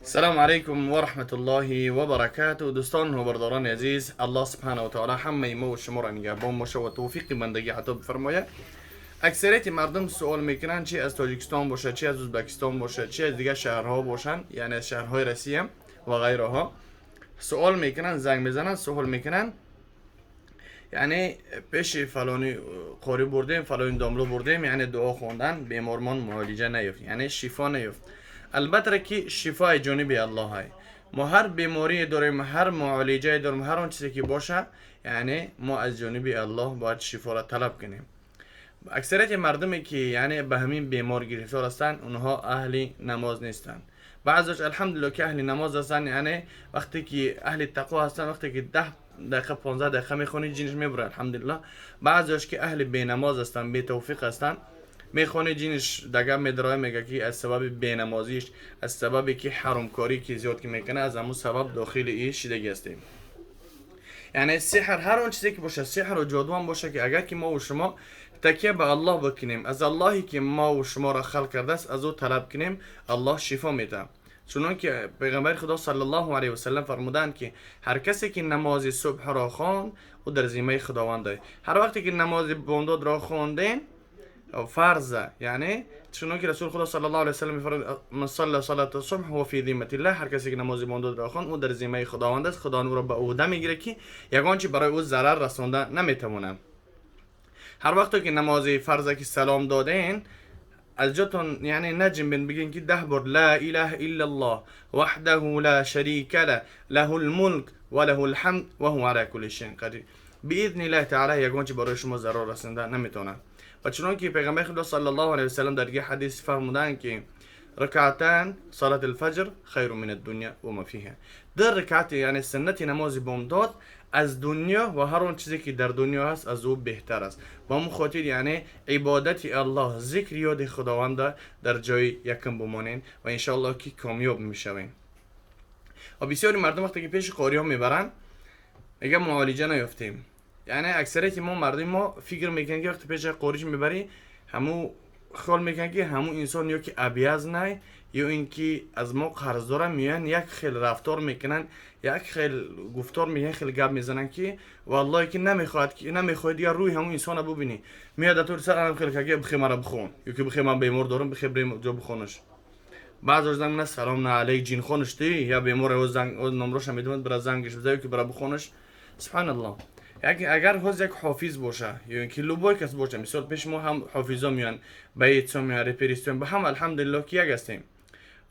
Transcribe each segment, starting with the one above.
السلام علیکم و رحمت الله و برکاته. دوستان و برادران عزیز، الله سبحانه و تعالی همه ما و شما را نگهبان باشه و توفیق بندگی عطا بفرماید. اکثریت مردم سوال میکنن، چی از تاجیکستان باشه، چی از ازبکستان باشه، چی از دیگه شهرها باشن، یعنی از شهرهای روسیه و غیرها سوال میکنن، زنگ میزنن، سوال میکنن، یعنی پیش فلانی قاری بردیم، فلانی داملا بردیم، یعنی دعا خوندن، بیمارمان معالجه نیفت، یعنی شفا نیفت. البته که شفای جانب الله های. ما هر بیماری داریم، هر معالجه داریم، هر آن چیزی که باشه، یعنی ما از جانب الله باید شفا را طلب کنیم. اکثریت مردمی که یعنی به همین بیمار گرفتار هستند، اونها اهل نماز نیستند. بعضیش الحمدلله که اهل نماز هستن، یعنی وقتی که اهل تقوا هستن، وقتی که 10 دقیقه، 15 دقیقه میخونی، جنش میبره، الحمدلله. بعضیش که اهل بی نماز هستن، بی توفیق هستن، میخونه، جنش دگه میدرای، میگه که از سبب بینمازیش، از سبب که حرامکاری که زیاد که میکنه، از همون سبب داخل این شدگی هستیم. یعنی سحر، هر اون چیزی که باشه، سحر و جادو هم باشه، که اگر که ما و شما تکیه به الله بکنیم، از اللهی که ما و شما را خلق کرده است، از او طلب کنیم، الله شفا میده. چون که پیغمبر خدا صلی الله علیه و سلم فرمودند که هر کسی که نماز صبح را خواند، او در ذمه خداوند است. هر وقتی که نماز بامداد را خواندین، فرض، یعنی چون که رسول خدا صلی الله علیه و سلم میفرماید: من صلى صلاة الصبح هو في ذمة الله. هر کسی که نماز بامداد را خواند، او در ذمه خداوند است. خدا او را به عهده میگیره که یگان چی برای او ضرر رسانده نمیتونه. هر وقت که نماز فرض که سلام دادین، از جاتون یعنی نجنبین، بگین که 10 بار لا اله الا الله وحده لا شریک له، له الملک و له الحمد و هو على كل شيء قدیر. باذن الله تعالی یگان چی برای شما ضرر رسانده نمیتونه. و چنان که پیغمبر خدا صلی الله علیه و سلم در یک حدیث فرمودند که ركعتان صلاة الفجر خیر من الدنيا و ما فيها. در رکعت، یعنی سنت نماز بامداد، از دنیا و هر اون چیزی که در دنیا هست، از او بهتر است. با همون خاطر یعنی عبادت الله، ذکر، یاد خداوند در جای یکم بمانین و انشاءالله که کامیاب میشوین. و بسیاری مردم وقتی که پیش قاری ها میبرن، میگه معالجه نیافتیم. یعنی اکثریت ما، مردم ما فکر میکنن که وقتی پیش قاریش میبری، همو خیال میکنن که همو انسان یا که ابیز نه یا اینکه از ما قرض دارن. میان یک خیل رفتار میکنن، یک خیل گفتار میگن، خیلی گپ میزنن که والله که نمیخواد که نمیخواد دیگه روی همون انسان ببینی. میاد تو سر خیلی که بخی مرا بخون یا که بخی من بیمار دارم، بخی بریم جا بخونش. بعض از زنگ نه سلام نه علیک، جین خونش دی یا بیمار او زنگ او نمرش میدوند، برا زنگش بزنی که برا بخونش. سبحان الله. اگر هوز یک حافظ باشه یا اینکه любой کس باشه، مثال پیش ما هم حافظا میان، بیت میان، رپریست به هم، الحمدلله که یک هستیم.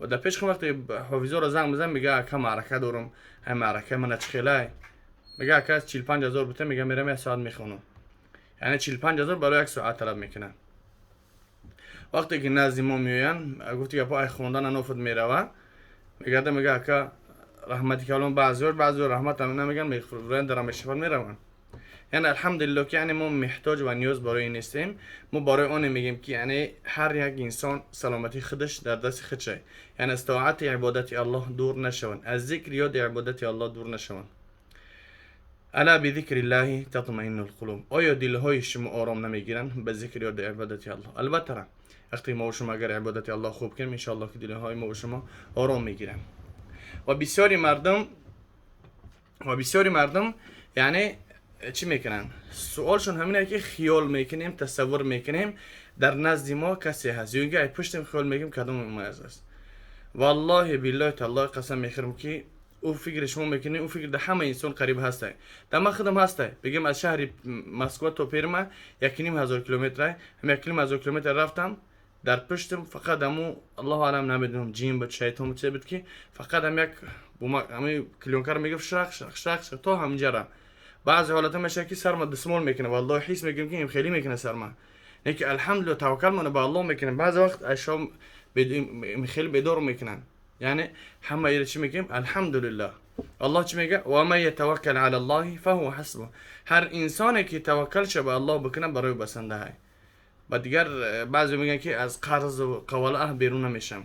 و در پیش وقتی حافظا رو زنگ بزن، میگه اکا معرکه دارم، هم معرکه من چخیله. میگه اکا 45 هزار بوده، میگه میرم یک ساعت میخونم. یعنی 45 هزار برای یک ساعت طلب میکنن. وقتی که نزد ما میاین، گفتی که پای خوندن نوفت میروه، میگه میگه اکا رحمتی کلام. بعضی رحمت هم نمیگن، میخورن در میشفن میرون. یعنی الحمدلله که یعنی ما محتاج و نیاز برای این نیستیم. ما برای اون میگیم که یعنی هر یک انسان سلامتی خودش در دست خودشه. یعنی از طاعت عبادت الله دور نشون، از ذکر، یاد عبادت الله دور نشون. الا بذکر الله تطمئن القلوب. آیا دلهای شما آرام نمیگیرن به ذکر، یاد عبادت الله؟ البته وقتی ما و شما اگر عبادت الله خوب کنیم، ان که دلهای ما و شما آرام میگیرن. و بسیاری مردم یعنی چی میکنن؟ سوالشون همینه که خیال میکنیم، تصور میکنیم در نزد ما کسی هست یا اینکه پشتم خیال میکنیم کدام ما است. والله بالله تالله قسم میخورم که او فکر شما میکنی، او فکر ده همه انسان قریب هسته، در من خودم هسته. بگم از شهر مسکو تا پرما 1.5 هزار کیلومتر، هم 1.5 هزار کیلومتر رفتم، در پشتم فقط امو الله اعلم نمیدونم جین بود، شیطان بود، چه بود که فقط هم یک همی клёнка ر میگفت شخ شخ شخ شخ تا همینجا. بعضی حالت میشه که سرما دسمال میکنه، والله حس میکنم که خیلی میکنه سرما، نه که الحمدلله توکل من به الله میکنم. بعضی وقت اشام خیلی بیدار میکنن. یعنی همه ایره چی میگیم؟ الحمدلله. الله چی میگه؟ و من يتوکل علی الله فهو حسبه. هر انسانی که توکل شه به الله بکنه، برای بسنده های. و دیگر بعضی میگن که از قرض و قواله بیرون نمیشم.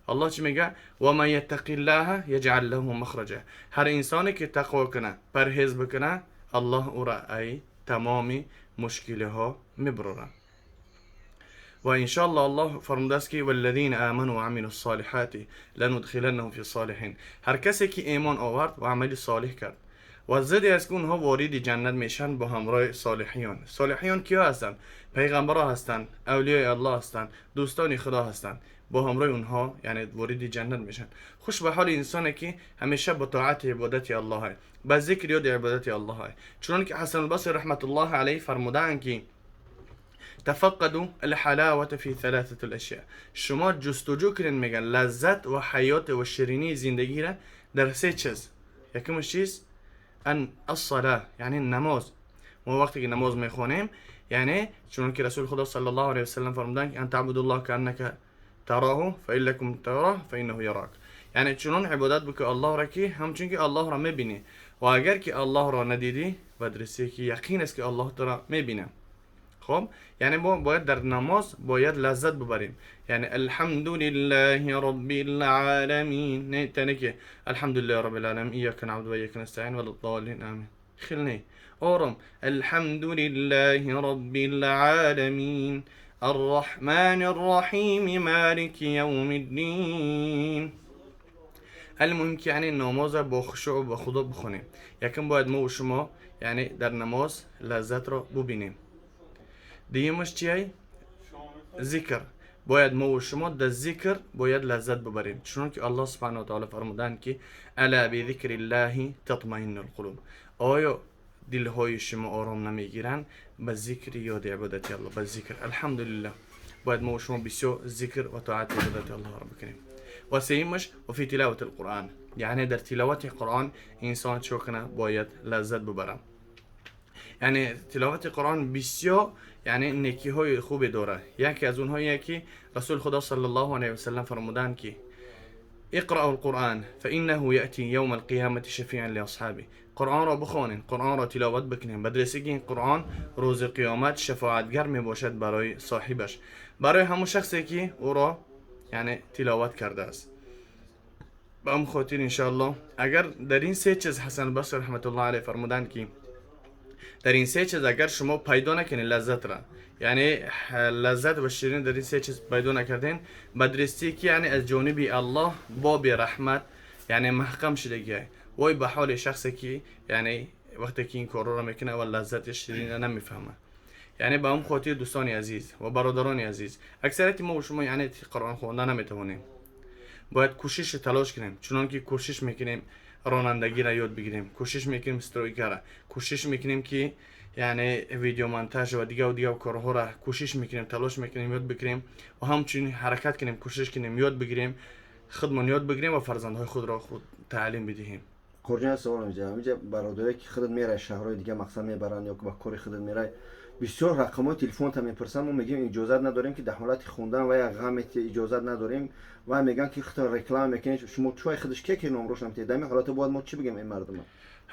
الله چی میگه؟ و من یتق الله یجعل له مخرجا. هر انسانی که تقوا کنه، پرهیز بکنه، الله او را ای تمامی مشکل ها میبرره. و انشالله الله فرموده است که والذین آمنوا وعملوا الصالحات لندخلنهم فی الصالحین. هر کسی که ایمان آورد و عمل صالح کرد و زدی از که اونها وارد جنت میشن با همراه صالحیان. صالحیان کیا هستند؟ پیغمبرها هستند، اولیای الله هستند، دوستان خدا هستند. با همراه اونها یعنی وارد جنت میشن. خوش به حال انسانی که همیشه با طاعت عبادت الله های، با ذکر یاد عبادت الله های. چون که حسن البصری رحمت الله علیه فرمودن که تفقدوا الحلاوة فی ثلاثة الاشیاء. شما جستجو کنین میگن لذت و حیات و شیرینی زندگی را در سه چیز. یکمش چیز ان الصلاة، یعنی نماز. ما وقتی که نماز میخوانیم یعنی چون که رسول خدا صلی الله علیه و سلم فرمودن ان تعبد الله كأنك تراه فإن لكم تراه فإنه يراك. یعنی چنون عبادت بکن الله را که همچون که الله را میبینی، و اگر که الله را ندیدی بدرسی که یقین است که الله تو را میبینه. خب یعنی ما باید در نماز باید لذت ببریم. یعنی الحمد لله رب العالمین، نه تنه که الحمد لله رب العالمین ایاک نعبد و ایاک نستعین ولا الضالین آمین. خیلی نه، آرام الحمد لله رب العالمین الرحمن الرحیم مالک یوم الدین. المهم که یعنی نماز با خشوع و با خدا بخونیم. یکم باید ما و شما یعنی در نماز لذت را ببینیم. دیمش چیه؟ ذکر. باید ما و شما در ذکر باید لذت ببریم، چون که الله سبحانه و تعالی فرمودند که الا بذکر الله تطمئن القلوب. آیا دلهای شما آرام نمیگیرن به ذکر یاد عبادت الله، به ذکر. الحمدلله باید ما و شما بسیار ذکر و طاعت عبادت الله را بکنیم. و سیمش و فی تلاوت القرآن، یعنی در تلاوت قرآن انسان چه کنه؟ باید لذت ببره. یعنی تلاوت قرآن بسیار یعنی نیکی های خوبی داره. یکی از اونها یکی رسول خدا صلی الله علیه و سلم فرمودند که اقرأوا القرآن فإنه یأتی یوم القیامة شفیعا لأصحابه. قرآن را بخوانین، قرآن را تلاوت بکنین، بدرسی که این قرآن روز قیامت شفاعتگر می باشد برای صاحبش، برای همون شخصی که او را یعنی تلاوت کرده است. به هم خاطر انشاءالله اگر در این سه چیز حسن البصری رحمت الله علیه فرمودند که در این سه چیز اگر شما پیدا نکنید لذت را، یعنی لذت و شیرین در این سه چیز پیدا نکردین، بدرستی که یعنی از جانب الله باب رحمت یعنی محکم شدگیه. وای به حال شخصی که یعنی وقتی که این کار را میکنه و لذت شیرین را نمیفهمه. یعنی به هم خاطر دوستان عزیز و برادران عزیز، اکثریت ما و شما یعنی قرآن خواندن نمیتوانیم. باید کوشش تلاش کنیم، چنان که کوشش میکنیم رانندگی را یاد بگیریم، کوشش میکنیم стройка را، کوشش میکنیم که یعنی ویدیو مونتاژ و دیگه و دیگه کارها را کوشش میکنیم، تلاش میکنیم یاد بگیریم و همچنین حرکت کنیم، کوشش کنیم یاد بگیریم، خودمان یاد بگیریم و فرزندهای خود را خود تعلیم بدهیم. قرجان سوال میجا اینجا برادرای که خودت میره شهرهای دیگه مقصد میبرن یا که با کار خودت میره، بسیار رقم‌های تلفن تا میپرسن، ما میگیم اجازه نداریم که در حالت خوندن و یا غم اجازه نداریم و میگن که خودت رکلام میکنید، شما چای خودش که نمرش نمیتید. در این حالت باید ما چی بگیم این مردم؟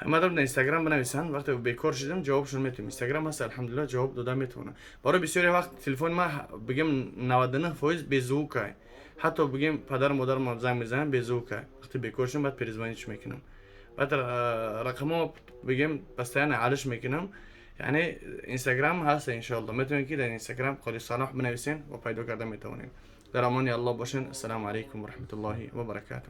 مردم در اینستاگرام بنویسن، وقتی بیکار شدم جوابشون میتیم. اینستاگرام هست الحمدلله جواب داده میتونه. برای بسیاری وقت تلفن ما بگم 99% بی звук ه، حتی بگیم پدر مادر ما زنگ میزنن بی звук ه. وقتی بیکار شدم بعد перезвонить ش میکنم، بعد رقمو بگیم постоянно عالش میکنم. یعنی اینستاگرام هست انشالله، میتونید که در اینستاگرام قاری صلاح بنویسین و پیدا کرده میتونین. در امان الله باشین. السلام علیکم و رحمت الله و برکاته.